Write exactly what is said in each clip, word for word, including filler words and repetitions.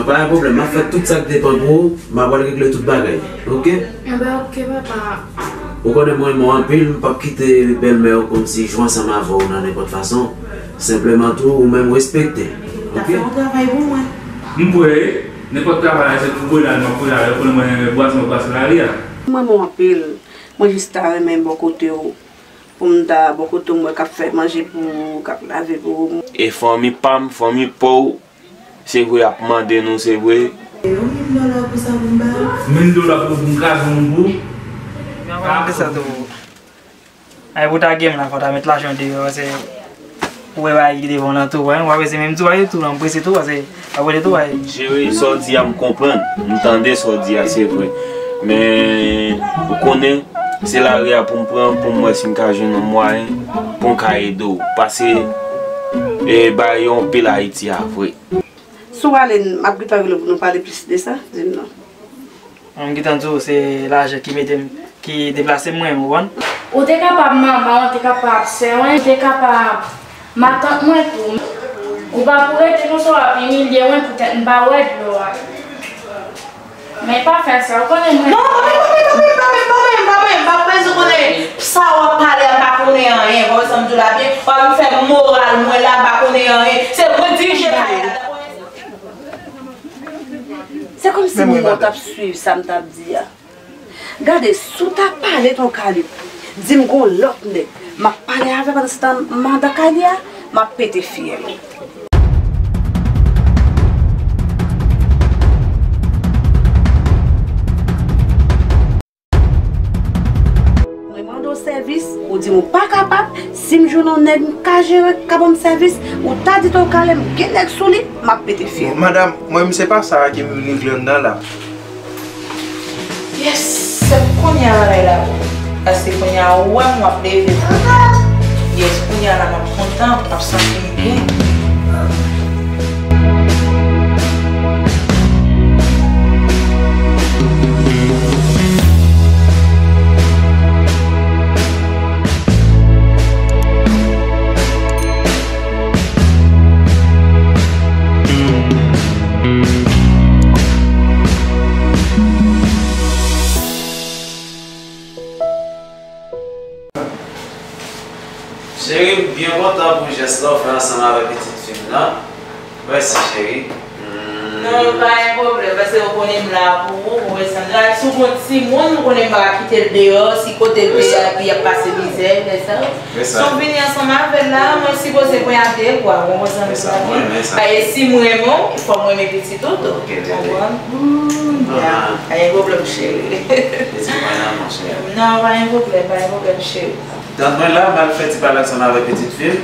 Pa gen pwoblèm, m ap fè tout sa k depann pou ou, m ap al regle tout bagay, oke? Enben, oke, papa. Ou konnen m renmen w anpil, m p ap kite bèlmè w kòmsi jwe ansanm avè w nan nenpòt fason. Senpleman tou, ou menm respekte, oke? Ou travay pou mwen. M prè, nenpòt travay, se pou voye la, m ap voye la, ou konnen mwen, bwase, mwen bwase lari a. M renmen w anpil, mwen jis ta renmen bò kote w. Pou m ta bò kote w, m wè k ap fè manje pou ou, k ap lave pou ou. E fanmi pa m, fanmi pa w, se vre y ap mande nou, se vre. Yon mil dola pou sa pou m ba yo? Mil dola pou, pou m kraze yon moun pou ou? Yon pa mande sa tou. Ay, pou ta gen m la, fò ta met lajan deyò, paske ou wè bagay ki devan w lan tou, wè, w ap rete menm tou, wè, tou, w ap prese tou, paske Apre de tou, ay. Cheri, sa w di a, m konprann. M tande sa w di a, se vre. Men, ou konnen, se lari a pou m pran, pou m wè si m ka jwenn yon mwayen, pou m ka ede w. Pase, e, bay yon pil Ayiti a, vre. Si w ale, m ap gentan rele w pou nou pale plis de sa, di m non. Mwen, m gentan di w, se lajan ki mete m, ki deplase m, mwen, ou konprann? Ou te kapab manman w, ou te kapab sè w, ou te kapab matant mwen tou. Ou pa pou rete konsa w ap imilye mwen poutèt m pa wè dlo a. Men pa fè sa, ou konnen mwen. Non, non, non, non, non, non, non, non, non, non, m pa konnen sa w ap pale a, m pa konnen anyen. Wè sa m di w la byen, w ap fè moral mwen la, m pa konnen anyen. Se mwen dirije kay la. Se kòmsi moun nan t ap swiv sa m t ap di a. Gade, si w ta pale Ton Kalib, di m gon lòt nèg, m ap pale avè l pandan se tan m anndan kay li a, m ap pete fyèl. Mwen mande w sèvis, ou di m ou pa kapab, si m jwenn yon nèg m ka jere, k ka ban m sèvis, ou ta di Ton Kalib m gen nèg sou li, m ap pete fyèl. Bon, madanm, mwen menm se pa sa a ki m regle anndan la. Yes, se kounye a bagay la bon. Paske kounye a ou wè m w ap leve pou mwen. Yes, kounye a la m ap kontan, m ap santi m byen. Cheri, m byen kontan pou jès la w fè ansanm avèk pitit fi m nan. Mèsi, cheri. Hmm. Non, pa gen pwoblèm, paske ou konnen m la pou ou, ou konprann sa. Si w gon timoun, ou konnen m pa ka kite l deyò, si kote l te ye a, epi y ap pase mizè, fè sa. Si w vini ansanm avè l la, mwen sipoze poyade kwa, ou konprann sa. Paske si m renmen w, fò m renmen pitit ou tou. Ou konprann? Hmm, ya. Pa gen pwoblèm, cheri. Non, pa gen pwoblèm, pa gen pwoblèm, cheri. Tann mwen la, m al fè ti pale ansanm avèk pitit fi m.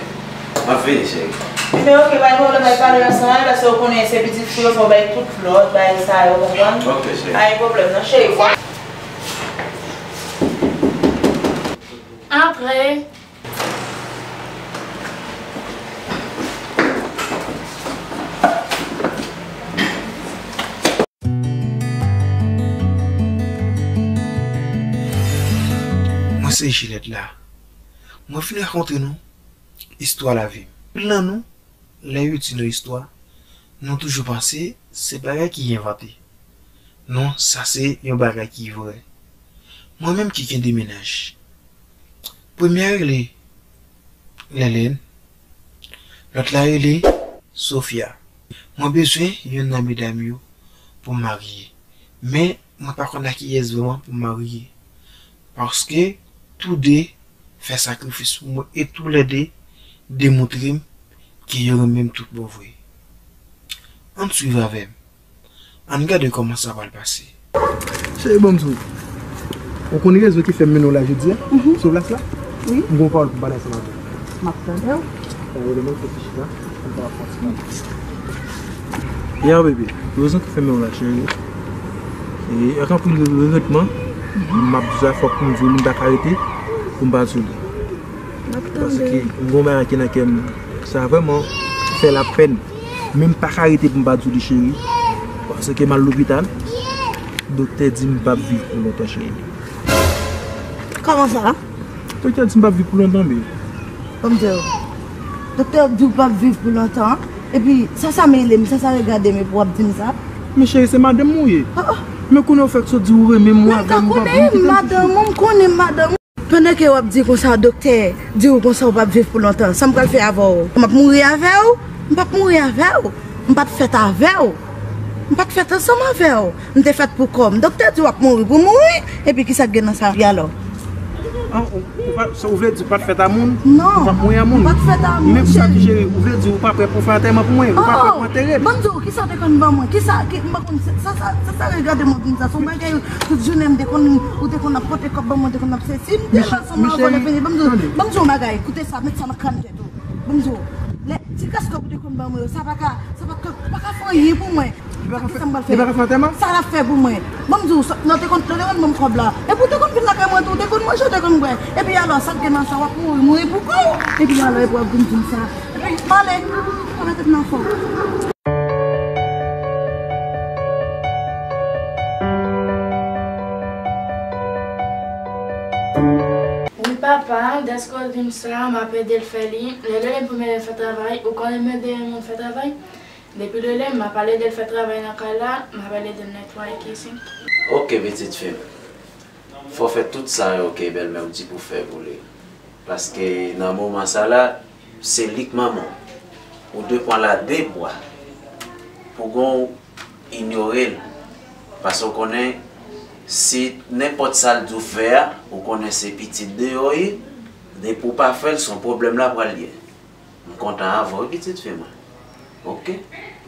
M ap vini, cheri. Ebyen, oke, pa gen pwoblèm, al pale ansanm avè l, paske ou konnen se pitit fi yo, fò w bay tout lòd, bay sa yo, konprann? Oke, cheri. Pa gen pwoblèm, non, cheri. Antre. Mwen se Jilèt la. Mwen vin rakonte nou istwa lavi m. Anpil nan nou, lè yo di nou istwa, nou toujou panse se bagay ki envante. Non, sa se yon bagay ki vrè. Mwen menm ki gen de mennaj. Premye a rele Lèlèn, lòt la rele Sofia. Mwen bezwen youn nan medam yo pou m marye. Men, mwen pa konn a kiyès vrèman pou m marye. Paske tou de fè sakrifis pou mwen e toulède demontre m ke yo renmen m tout bon vre. Ann swiv avè m. Ann gade kòman sa pral pase. Cheri, ban m di w. Ou konn rezon ki fè m mennen w la jodi a? Mhm. Sou plas la? Wi. M gen yon pawòl pou m pale ansanm avè w. M ap tande w. Sa yo, demen, fò ti chita. M pa fò ti pale. Ya, bebe, rezon ki fè m mennen w la, cheri. E, ak anpil regretman, m ap di w sa, fòk m di w li, m pa ka rete pou m pa di w li. M ap tande. Paske m gen yon bagay ki nan kè m. Sa vrèman fè lapèn. Men m pa ka rete pou m pa di w li, cheri. Paske m al lopital, doktè di m m p ap viv pou lontan, cheri. Kòman sa? Doktè di m p ap viv pou lontan, bebe. Ban m di w. Doktè di w p ap viv pou lontan. Epi, sa sa mele m, sa sa regade m epi w ap di m sa? Men cheri, se madanm mwen ou ye. Men kounye a ou fèk sot di ou renmen mwen, avè m, ou pa vle m kite m. Men m ta konnen madanm ou, m konnen madanm ou. Pandan ke w ap di konsa, doktè di w konsa ou p ap viv pou lontan, sa m pral fè avè w? M ap mouri avè w? M p ap mouri avè w. M pa t fèt avè w. M pa t fèt ansanm avè w. M te fèt pou kò m. Doktè di w ap mouri pou mouri. Epi kisa k gen nan sa, wi, alò? An, ou, ou pa, sa ou vle di ou pa t fèt a moun? Non. Ou p ap mouri a moun? M pa t fèt a moun, cheri. Men pou sa tou, cheri, ou vle di ou pa prè pou fè antèman pou mwen? Ou pa prè pou antere m? Ban m di w, kisa w te konn ban mwen? Kisa, ki, m pa konn, sa, sa, sa, sa regade mwen konsa. Se yon bagay, tout jounen m te konn, ou te konn ap pote kòb ban mwen, ou te konn ap sesi. M te fè ansanm avè w, lè fini. Ban m di w, ban m di w yon bagay, koute sa, met sa nan kran tèt ou. Ban m di w, lè ti kras kòb ou te konn ban mwen yo, sa pa ka, sa pa ka, pa ka fè anyen pou mwen. Li pa ka fè, li pa ka fè antèman? Sa l ap fè pou mwen? Ban m di w, sa, lè w te konn, lè w te konn ban m kòb la. Epi w te konn vin lakay mwen tou, w te konn manje, w te konn bwè. Epi alò, sa k gen nan sa, w ap mouri, mouri pou kò w. Epi alò, epi w ap vin di m sa. Epi, m ale, pa mete m nan fòk. Wi, papa, dèske w di m sa, m ap ede l fè li. Lè Lele pou m ede l fè travay, ou konnen m ede moun fè travay? Depi Lele, m ap al ede l fè travay nan kay la, m ap al ede l netwaye kichen. Oke, pitit fi m. Fò w fè tout sa yo ke bèlmè w di pou fè pou li. Paske nan moman sa la, se li k manman w. Ou dwe pran l a de bra. Pou gon inyore l. Paske w konnen, si nenpòt sa l di w fè a, ou konnen se pitit deyò w ye, depi w pa fè l, se yon pwoblèm la pral ye. M kontan avè w, wi, pitit fi mwen. Oke?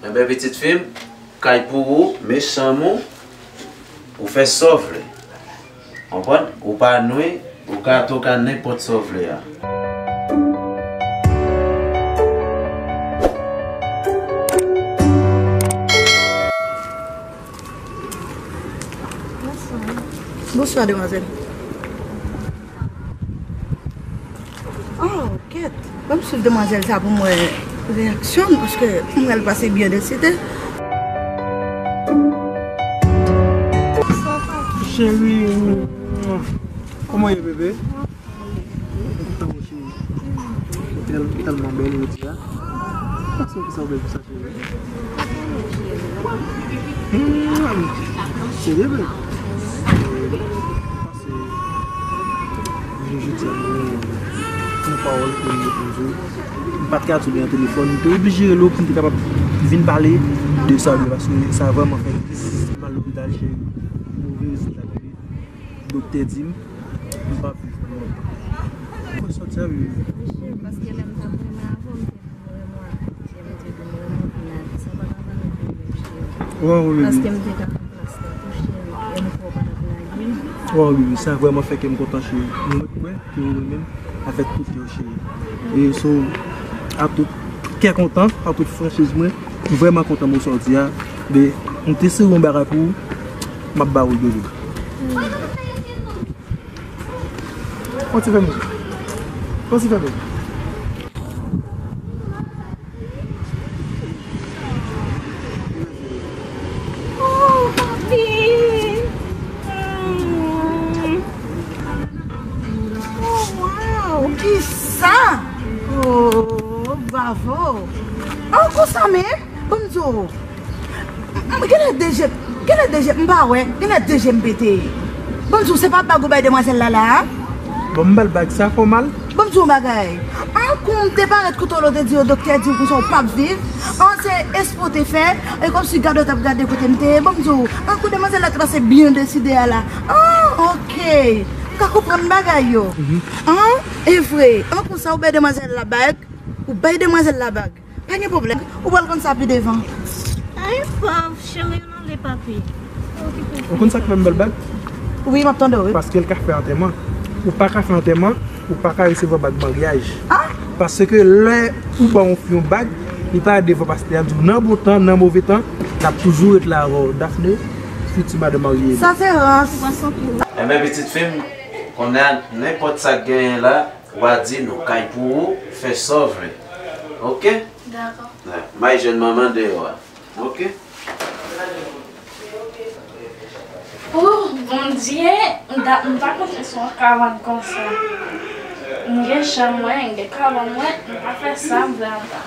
Enben, pitit fi m, kay pou ou, men chanm ou, ou fè sa w vle. Konprann? Ou pa nwi, ou ka tou ka nenpòt sa w vle a. Bonswa, demwazèl. Oh, kèt. Ban m swiv demwazèl sa pou m wè reyaksyon l, paske m wè l pase byen deside. Cheri, kòman w ye, bebe? Ou tèl-, ou tèlman bèl jodi a. Pase yon kisa w bèl pou sa, cheri. Hmm, serye, bebe? Pase, jodi a, mwen, yon pawòl ke m te pou di w. M pa t ka di w li nan telefòn. M te oblije rele w pou m te kapab vin pale de sa, bebe, paske sa vrèman fè m tris. M al lopital, cheri. Move rezilta, bebe. Doktè di m, m p ap viv pou lontan. Mwen sòti a, wi. Wi, cheri, paske lè m t ap renmen avè w, m te di w renmen w ak piti, m te di w renmen w vin ak sa pa ka vann ou pou mwen, cheri. Wi, wi, wi. Paske m te ka pran plas la tou, cheri, e m kwè w pa t ap lage m. Wi, wi, wi, sa vrèman fè kè m kontan, cheri. Mwen kwè ke ou renmen m avèk tout kè w, cheri. E so, a tout kè kontan, a tout franchiz mwen, m vrèman kontan mwen sòti a. Men, m te sere yon bagay pou ou, m ap ba ou l, bebe. Fò ti fè m. Fò ti fè m. Oh, papi! Mm. Oh, wow! Kisa? Oh, bravo! Oh, konsa menm? Ban m di w. M, m, genlè de je, genlè de je, m pa wè, genlè de je m pete. Ban m di w, se pa bag ou bay demwazèl la la a? Bon, m ba l bag sa, fè w mal? Ban m di w yon bagay. An kou m te parèt kote w la, w te di yo, doktè di w konsa w p ap viv. An se espre w te fè, e kòmsi gade w t ap gade kote m te ye. Ban m di w, an kou demwazèl la te pase byen deside a la. An, oke. M ka konprann bagay yo. Mhm. An, e vre. An konsa w bay demwazèl la bag, ou bay demwazèl la bag. Pa gen pwoblèm. Ou pral konn sa pi devan. Ay, pòv cheri, non, li papi. Ou konn sa k fè m ba l bag? Wi, m ap tande w, wi. Paske l ka fè antèman. Ou pa ka fè antèman, ou pa ka resevwa bag maryaj. Ah! Paske lè ou ba yon fi yon bag, li pa devan pastè a di w nan bon tan, nan move tan, l ap toujou ret la avè w. Daphné, fiti madanm marye. Sa se rans. Enben, pitit fi m, kounye a, nenpòt sa k genyen la, w a di nou, kay pou ou, fè sa w vle. Oke? Dakò. May jwenn manman deyò a. Oke? Oh, Bondye, m ta, m ta konte sou yon kabann konsa. M gen chanm mwen, m gen kabann mwen, m ka fè sa m vle anba.